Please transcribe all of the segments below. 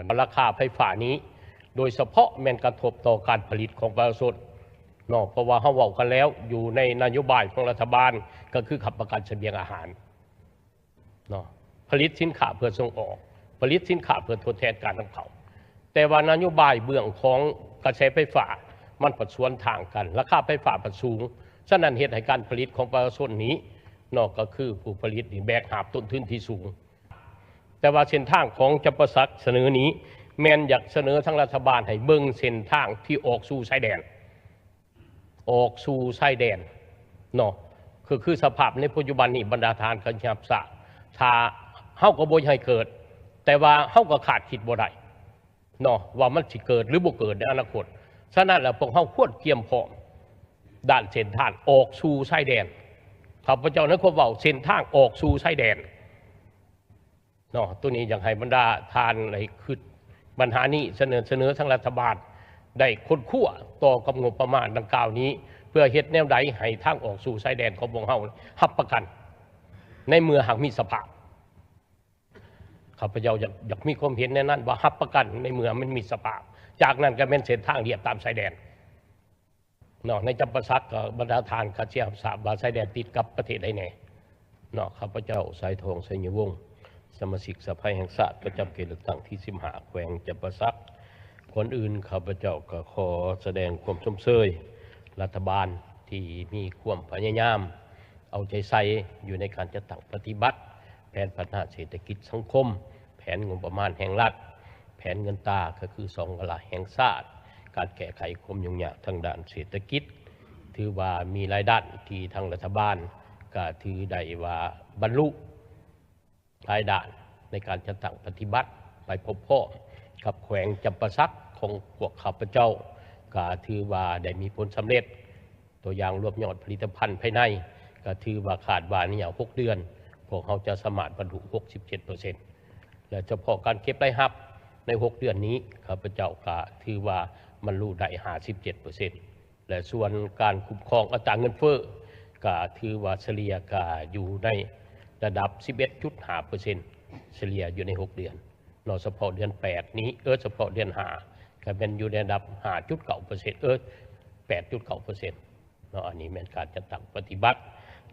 ວ່າລາຄາໄຟຟ້ານີ້ ໂດຍສະເພາະແມ່ນກະທົບຕໍ່ການຜະລິດຂອງປະຊາຊົນເນາະ, ເພາະວ່າເຮົາເວົ້າກັນແລ້ວ ຢູ່ໃນນະໂຍບາຍຂອງລັດຖະບານ ກໍຄືຄ້ຳປະກັນສະບຽງອາຫານເນາະ, ຜະລິດສິນຄ້າເພື່ອສົ່ງອອກ, ຜະລິດສິນຄ້າເພື່ອທົດແທນການນຳເຂົ້າ. ແຕ່ວ່ານະໂຍບາຍເບື້ອງຂອງກະແສໄຟຟ້າ ມັນພັດສວນທາງກັນ, ລາຄາໄຟຟ້າພັດສູງ, ສະນັ້ນເຮັດໃຫ້ການຜະລິດຂອງປະຊາຊົນນີ້ເນາະ ກໍຄືຜູ້ຜະລິດນີ້ແບກຫາບຕົ້ນທຶນທີ່ສູງ. ແຕ່ວ່າເສັ້ນທາງຂອງຈຳປາສັກສະເໜີນີ້ ແມ່ນຢາກສະເໜີທາງລັດຖະບານໃຫ້ເບິ່ງເສັ້ນທາງທີ່ອອກສູ່ຊາຍແດນ, ອອກສູ່ຊາຍແດນເນາະ, ຄື ຄືສະພາບໃນປັດຈຸບັນນີ້ ບັນດາທ່ານກໍຮັບຊາບ, ຖ້າເຮົາກໍບໍ່ຢາກໃຫ້ເກີດ, ແຕ່ວ່າເຮົາກໍຄາດຄິດບໍ່ໄດ້ເນາະ ວ່າມັນຊິເກີດ ຫຼື ບໍ່ເກີດໃນອະນາຄົດ. ສະນັ້ນແລ້ວ ພວກເຮົາຄວນກຽມພ້ອມດ້ານເສັ້ນທາງອອກສູ່ຊາຍແດນ. ຂ້າພະເຈົ້າໃນຄວາມເວົ້າ ເສັ້ນທາງອອກສູ່ຊາຍແດນ ເນາະ, ໂຕນີ້ຢາກໃຫ້ບັນດາທ່ານໄດ້ຄິດບັນຫານີ້ ສະເໜີ ສະເໜີທາງລັດຖະບານໄດ້ຄົ້ນຄວ້າຕໍ່ກັບງົບປະມານດັ່ງກ່າວນີ້ ເພື່ອເຮັດແນວໃດໃຫ້ທາງອອກສູ່ຊາຍແດນຂອງພວກເຮົາຮັບປະກັນໃນເມື່ອຫາກມີສະພາບ. ຂ້າພະເຈົ້າຢາກ ຢາກມີຄວາມເຫັນແນວນັ້ນ ວ່າຮັບປະກັນໃນເມື່ອມັນມີສະພາບ, ຈາກນັ້ນກໍແມ່ນເສັ້ນທາງລຽບຕາມຊາຍແດນ. ເນາະ ໃນຈຳປາສັກກໍບັນດາທ່ານກໍຊິຮັບຊາບວ່າຊາຍແດນຕິດກັບປະເທດໃດແດ່ເນາະ. ຂ້າພະເຈົ້າ ສາຍທອງ ໄຊຍະວົງ ສະມາຊິກສະພາແຫ່ງຊາດ ປະຈຳເຂດເລືອກຕັ້ງທີສິບຫ້າ ແຂວງຈຳປາສັກ. ກ່ອນອື່ນ ຂ້າພະເຈົ້າກໍຂໍສະແດງຄວາມຊົມເຊີຍລັດຖະບານທີ່ມີຄວາມພະຍາຍາມເອົາໃຈໃສ່ຢູ່ໃນການຈັດຕັ້ງປະຕິບັດແຜນພັດທະນາເສດຖະກິດສັງຄົມ, ແຜນງົບປະມານແຫ່ງລັດ, ແຜນເງິນຕາ ກໍຄືສອງວາລະແຫ່ງຊາດ, ການແກ້ໄຂຄວາມຫຍຸ້ງຍາກທາງດ້ານເສດຖະກິດ, ຖືວ່າມີຫຼາຍດ້ານທີ່ທາງລັດຖະບານກໍຖືໄດ້ວ່າບັນລຸຫຼາຍດ້ານໃນການຈັດຕັ້ງປະຕິບັດໄປພ້ອມໆກັບແຂວງຈຳປາສັກຂອງພວກຂ້າພະເຈົ້າ, ກໍຖືວ່າໄດ້ມີຜົນສຳເລັດ. ຕົວຢ່າງລວມຍອດຜະລິດຕະພັນພາຍໃນ ກໍຖືວ່າຄາດວ່າໃນໄລຍະຫົກເດືອນ ພວກເຮົາຈະສາມາດບັນລຸຫົກສິບເຈັດເປີເຊັນ ແລະ ສະເພາະການເກັບລາຍຮັບໃນຫົກເດືອນນີ້ ຂ້າພະເຈົ້າກໍຖືວ່າບັນລຸໄດ້ຫ້າສິບເຈັດເປີເຊັນ ແລະ ສ່ວນການຄຸ້ມຄອງອັດຕາເງິນເຟີ້ ກໍຖືວ່າສະເລ່ຍກໍຢູ່ໃນລະດັບສິບເອັດຈຸດຫ້າເປີເຊັນ ສະເລ່ຍຢູ່ໃນຫົກເດືອນ. ເນາະ ສະເພາະເດືອນແປດນີ້ ເອີ ສະເພາະເດືອນຫ້າ ກໍແມ່ນຢູ່ໃນລະດັບຫ້າຈຸດເກົ້າເປີເຊັນ ເອີ ແປດຈຸດເກົ້າເປີເຊັນເນາະ. ອັນນີ້ແມ່ນການຈັດຕັ້ງປະຕິບັດ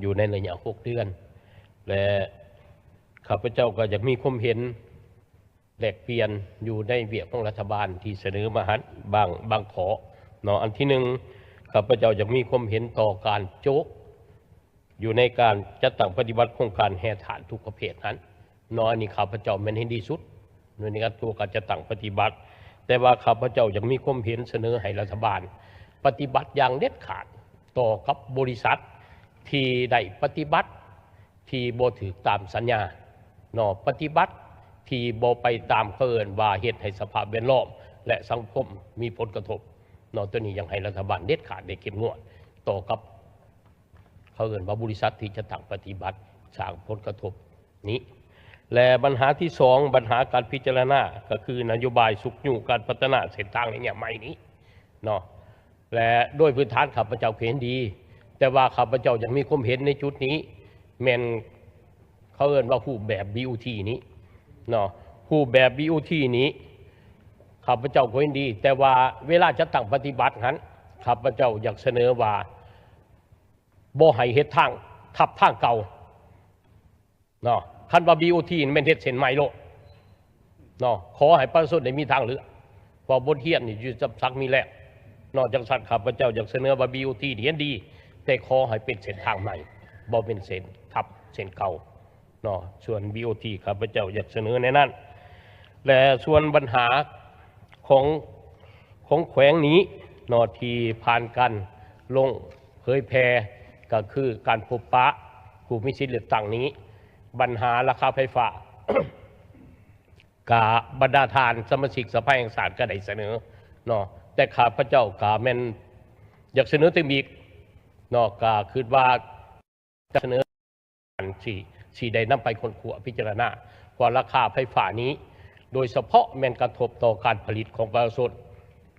ຢູ່ໃນໄລຍະຫົກເດືອນ ແລະ ຂ້າພະເຈົ້າກໍຢາກມີຄວາມເຫັນແລກປ່ຽນຢູ່ໃນວຽກຂອງລັດຖະບານທີ່ສະເໜີມາຫັ້ນບາງ ບາງຂໍ້ເນາະ. ອັນທີໜຶ່ງ ຂ້າພະເຈົ້າຢາກມີຄວາມເຫັນຕໍ່ການໂຈະ ຢູ່ໃນການຈັດຕັ້ງປະຕິບັດໂຄງການແຮ່ທາດທຸກປະເພດນັ້ນເນາະ, ອັນນີ້ຂ້າພະເຈົ້າແມ່ນເຫັນດີສຸດໃນການ ຕົວການຈັດຕັ້ງປະຕິບັດ, ແຕ່ວ່າຂ້າພະເຈົ້າຢາກມີຄວາມເຫັນສະເໜີໃຫ້ລັດຖະບານປະຕິບັດຢ່າງເດັດຂາດຕໍ່ກັບບໍລິສັດທີ່ໄດ້ປະຕິບັດທີ່ບໍ່ຖືກຕາມສັນຍາເນາະ, ປະຕິບັດທີ່ບໍ່ໄປຕາມ ເຂົາເອີ້ນວ່າເຮັດໃຫ້ສະພາບແວດລ້ອມ ແລະ ສັງຄົມມີຜົນກະທົບເນາະ. ຕົວນີ້ຢາກໃຫ້ລັດຖະບານເດັດຂາດ ແລະ ເຂັ້ມງວດຕໍ່ກັບ ເຂົາເອີ້ນວ່າບໍລິສັດທີ່ຈະຕັ້ງປະຕິບັດສ້າງຜົນກະທົບນີ້ ແລະ ບັນຫາທີສອງ ບັນຫາການພິຈາລະນາ ກໍຄືນະໂຍບາຍຊຸກຍູ້ການພັດທະນາເສັ້ນທາງໄລຍະໃໝ່ນີ້ເນາະ ແລະ ໂດຍພື້ນຖານຂ້າພະເຈົ້າກໍເຫັນດີ, ແຕ່ວ່າຂ້າພະເຈົ້າຍັງມີຄວາມເຫັນໃນຈຸດນີ້ ແມ່ນ ເຂົາເອີ້ນວ່າຮູບແບບ ບີ ໂອ ທີ ນີ້ເນາະ, ຮູບແບບ ບີ ໂອ ທີ ນີ້ ຂ້າພະເຈົ້າກໍເຫັນດີ, ແຕ່ວ່າເວລາຈັດຕັ້ງປະຕິບັດຫັ້ນ ຂ້າພະເຈົ້າຢາກສະເໜີວ່າ ບໍ່ໃຫ້ເຮັດທາງທັບທາງເກົ່າເນາະ. ຄັນວ່າ ບີ ໂອ ທີ ນີ້ແມ່ນເຮັດເສັ້ນໃໝ່ໂລດເນາະ, ຂໍໃຫ້ປະຊາຊົນໄດ້ມີທາງເລືອກ, ເພາະບົດຮຽນນີ້ຢູ່ຈຳສັກມີແລ້ວເນາະ. ຈັ່ງຊັ້ນ ຂ້າພະເຈົ້າຢາກສະເໜີວ່າ ບີ ໂອ ທີ ນີ້ເຫັນດີ, ແຕ່ຂໍໃຫ້ເປັນເສັ້ນທາງໃໝ່, ບໍ່ແມ່ນເສັ້ນທັບເສັ້ນເກົ່າເນາະ. ສ່ວນ ບີ ໂອ ທີ ຂ້າພະເຈົ້າຢາກສະເໜີແນວນັ້ນ. ແລະ ສ່ວນບັນຫາຂອງ ຂອງແຂວງນີ້ເນາະ ທີ່ຜ່ານການລົງເຜີຍແຜ່ ກໍຄືການພົບປະຜູ້ມີສິດເລືອກຕັ້ງນີ້, ບັນຫາລາຄາໄຟຟ້າ ກະບັນດາທ່ານສະມາຊິກສະພາແຫ່ງຊາດກໍໄດ້ສະເໜີເນາະ, ແຕ່ຂ້າພະເຈົ້າກະແມ່ນຢາກສະເໜີຕື່ມອີກເນາະ, ກະຄິດວ່າຈະສະເໜີ ທີ່ ທີ່ໄດ້ນຳໄປຄົ້ນຄວ້າພິຈາລະນາ ວ່າລາຄາໄຟຟ້ານີ້ ໂດຍສະເພາະແມ່ນກະທົບຕໍ່ການຜະລິດຂອງປະຊາຊົນ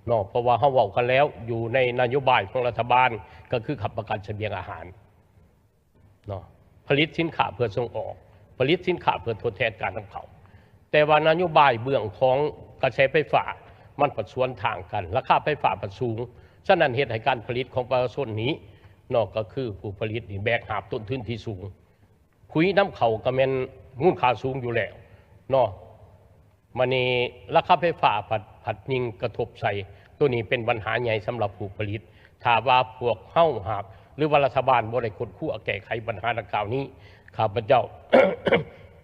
ເນາະ, ເພາະວ່າເຮົາເວົ້າກັນແລ້ວ ຢູ່ໃນນະໂຍບາຍຂອງລັດຖະບານ ກໍຄືຄ້ຳປະກັນສະບຽງອາຫານເນາະ, ຜະລິດສິນຄ້າເພື່ອສົ່ງອອກ, ຜະລິດສິນຄ້າເພື່ອທົດແທນການນຳເຂົ້າ. ແຕ່ວ່ານະໂຍບາຍເບື້ອງຂອງ ກະແສໄຟຟ້າມັນພັດສວນທາງກັນ, ລາຄາໄຟຟ້າພັດສູງ. ສະນັ້ນເຮັດໃຫ້ການຜະລິດຂອງປະຊາຊົນນີ້ເນາະ ກໍຄືຜູ້ຜະລິດນີ້ແບກຫາບຕົ້ນທຶນທີ່ສູງ, ປຸ໋ຍນຳເຂົ້າກໍແມ່ນມູນຄ່າສູງຢູ່ແລ້ວເນາະ. ມານີ້ລາຄາໄຟຟ້າພັດ ພັດຍິ່ງກະທົບໃສ່, ໂຕນີ້ເປັນບັນຫາໃຫຍ່ສຳລັບຜູ້ຜະລິດ. ຖ້າວ່າພວກເຮົາຫາກ ຫຼືວ່າລັດຖະບານບໍ່ໄດ້ຄົ້ນຄວ້າແກ້ໄຂບັນຫາດັ່ງກ່າວນີ້, ຂ້າພະເຈົ້າ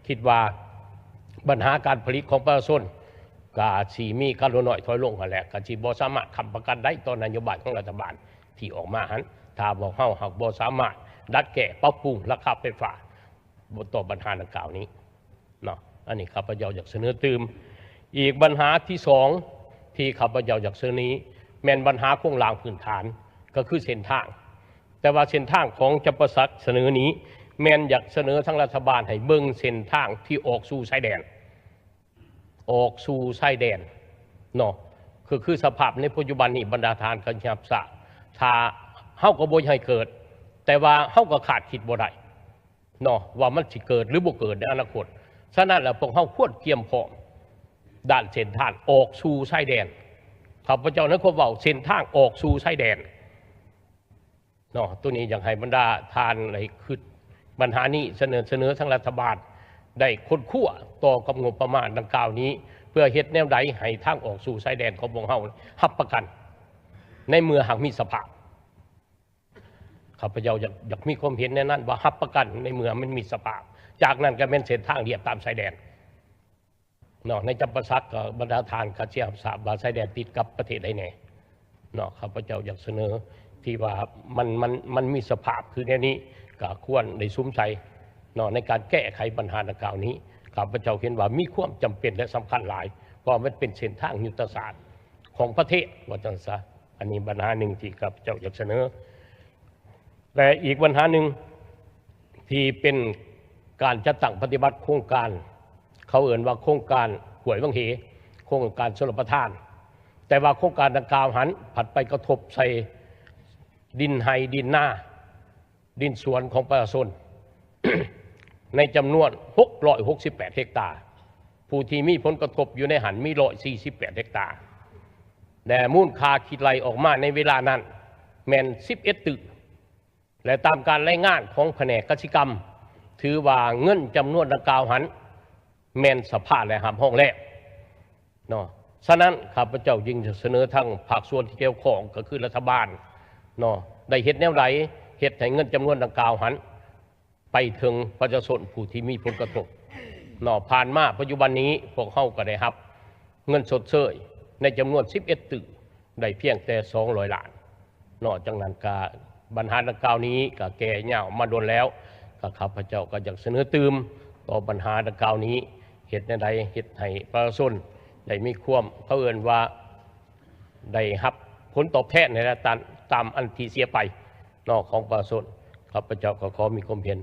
ຄິດວ່າບັນຫາການຜະລິດຂອງປະຊາຊົນກະຊິມີການຫຼຸດນ້ອຍຖອຍລົງຫັ້ນແຫຼະ, ກະຊິບໍ່ສາມາດຄ້ຳປະກັນໄດ້ຕໍ່ນະໂຍບາຍຂອງລັດຖະບານທີ່ອອກມາຫັ້ນ, ຖ້າພວກເຮົາຫາກບໍ່ສາມາດດັດແກ້ປັບປຸງລາຄາໄຟຟ້າຕໍ່ບັນຫາດັ່ງກ່າວນີ້. ເນາະ ອັນນີ້ຂ້າພະເຈົ້າຢາກສະເໜີຕື່ມ. ອີກບັນຫາທີສອງທີ່ຂ້າພະເຈົ້າຢາກສະເໜີນີ້ ແມ່ນບັນຫາໂຄງລ່າງພື້ນຖານ ກໍຄືເສັ້ນທາງ. ແຕ່ວ່າເສັ້ນທາງຂອງຈຳປາສັກສະເໜີນີ້ ແມ່ນຢາກສະເໜີທາງລັດຖະບານໃຫ້ເບິ່ງເສັ້ນທາງທີ່ອອກສູ່ຊາຍແດນ, ອອກສູ່ຊາຍແດນເນາະ. ຄື ຄືສະພາບໃນປັດຈຸບັນນີ້ ບັນດາທ່ານກໍຮັບຊາບ, ຖ້າເຮົາກໍບໍ່ຢາກໃຫ້ເກີດ, ແຕ່ວ່າເຮົາກໍຄາດຄິດບໍ່ໄດ້ ເນາະ ວ່າມັນຊິເກີດ ຫຼື ບໍ່ເກີດໃນອະນາຄົດ. ສະນັ້ນແລ້ວ ພວກເຮົາຄວນກຽມພ້ອມດ້ານເສັ້ນທາງອອກສູ່ຊາຍແດນ. ຂ້າພະເຈົ້າໃນຄວາມເວົ້າເສັ້ນທາງອອກສູ່ຊາຍແດນເນາະ, ໂຕນີ້ຢາກໃຫ້ບັນດາທ່ານໄດ້ຄິດບັນຫານີ້ ສະເໜີ ສະເໜີທາງລັດຖະບານໄດ້ຄົ້ນຄວ້າຕໍ່ກັບງົບປະມານດັ່ງກ່າວນີ້ ເພື່ອເຮັດແນວໃດໃຫ້ທາງອອກສູ່ຊາຍແດນຂອງພວກເຮົາຮັບປະກັນ ໃນເມື່ອຫາກມີສະພາບ. ຂ້າພະເຈົ້າຢາກ ຢາກມີຄວາມເຫັນແນວນັ້ນ ວ່າຮັບປະກັນໃນເມື່ອມັນມີສະພາບ, ຈາກນັ້ນກໍແມ່ນເສັ້ນທາງລຽບຕາມຊາຍແດນເນາະ. ໃນຈຳປາສັກກໍບັນດາທ່ານກໍຊິຮັບຊາບວ່າຊາຍແດນຕິດກັບປະເທດໃດແດ່ເນາະ. ຂ້າພະເຈົ້າຢາກສະເໜີທີ່ວ່າມັນ ມັນ ມັນມີສະພາບຄືແນວນີ້ ກໍຄວນໄດ້ສຸມໃສ່ເນາະ ໃນການແກ້ໄຂບັນຫາດັ່ງກ່າວນີ້. ຂ້າພະເຈົ້າເຫັນວ່າມີຄວາມຈຳເປັນ ແລະ ສຳຄັນຫຼາຍ ເພາະມັນເປັນເສັ້ນທາງຍຸດທະສາດຂອງປະເທດ ວ່າຈັ່ງຊະ. ອັນນີ້ບັນຫາໜຶ່ງທີ່ຂ້າພະເຈົ້າຢາກສະເໜີ ແລະ ອີກບັນຫາໜຶ່ງທີ່ເປັນການຈັດຕັ້ງປະຕິບັດໂຄງການ ເຂົາເອີ້ນວ່າໂຄງການຫ້ວຍວັງເຫ, ໂຄງການຊົນລະປະທານ, ແຕ່ວ່າໂຄງການດັ່ງກ່າວຫັ້ນ ພັດໄປກະທົບໃສ່ດິນໄຮ່ດິນນາ ດິນສວນຂອງປະຊາຊົນ ໃນຈຳນວນຫົກຮ້ອຍຫົກສິບແປດເຮັກຕາ, ຜູ້ທີ່ມີຜົນກະທົບຢູ່ໃນຫັ້ນມີຮ້ອຍສີ່ສິບແປດເຮັກຕາ ແລະ ມູນຄ່າຄິດໄລ່ອອກມາໃນເວລານັ້ນແມ່ນສິບເອັດຕື້ ແລະ ຕາມການລາຍງານຂອງພະແນກກະສິກຳ ຖືວ່າເງິນຈຳນວນດັ່ງກ່າວຫັ້ນ ແມ່ນສະພາໄດ້ຮັບຮອງແລ້ວເນາະ. ສະນັ້ນ ຂ້າພະເຈົ້າຈຶ່ງສະເໜີທາງພາກສ່ວນທີ່ກ່ຽວຂ້ອງ ກໍຄືລັດຖະບານເນາະ ໄດ້ເຮັດແນວໃດ ເຮັດໃຫ້ເງິນຈຳນວນດັ່ງກ່າວຫັ້ນ ໄປເຖິງປະຊາຊົນຜູ້ທີ່ມີຜົນກະທົບເນາະ. ຜ່ານມາປັດຈຸບັນນີ້ ພວກເຮົາກໍໄດ້ຮັບເງິນຊົດເຊີຍໃນຈຳນວນສິບເອັດຕື້ ໄດ້ພຽງແຕ່ສອງຮ້ອຍລ້ານເນາະ. ຈັ່ງນັ້ນກະບັນຫາດັ່ງກ່າວນີ້ກະແກ່ຍາວມາດົນແລ້ວ, ກະຂ້າພະເຈົ້າກໍຢາກສະເໜີຕື່ມຕໍ່ບັນຫາດັ່ງກ່າວນີ້ ເຮັດແນວໃດເຮັດໃຫ້ປະຊາຊົນໄດ້ມີຄວາມ ເຂົາເອີ້ນວ່າ ໄດ້ຮັບຜົນຕອບແທນໃນລະຕາມ ຕາມອັນທີ່ເສຍໄປເນາະ ຂອງປະຊາຊົນ. ຂ້າພະເຈົ້າກໍຂໍມີຄວາມເຫັນ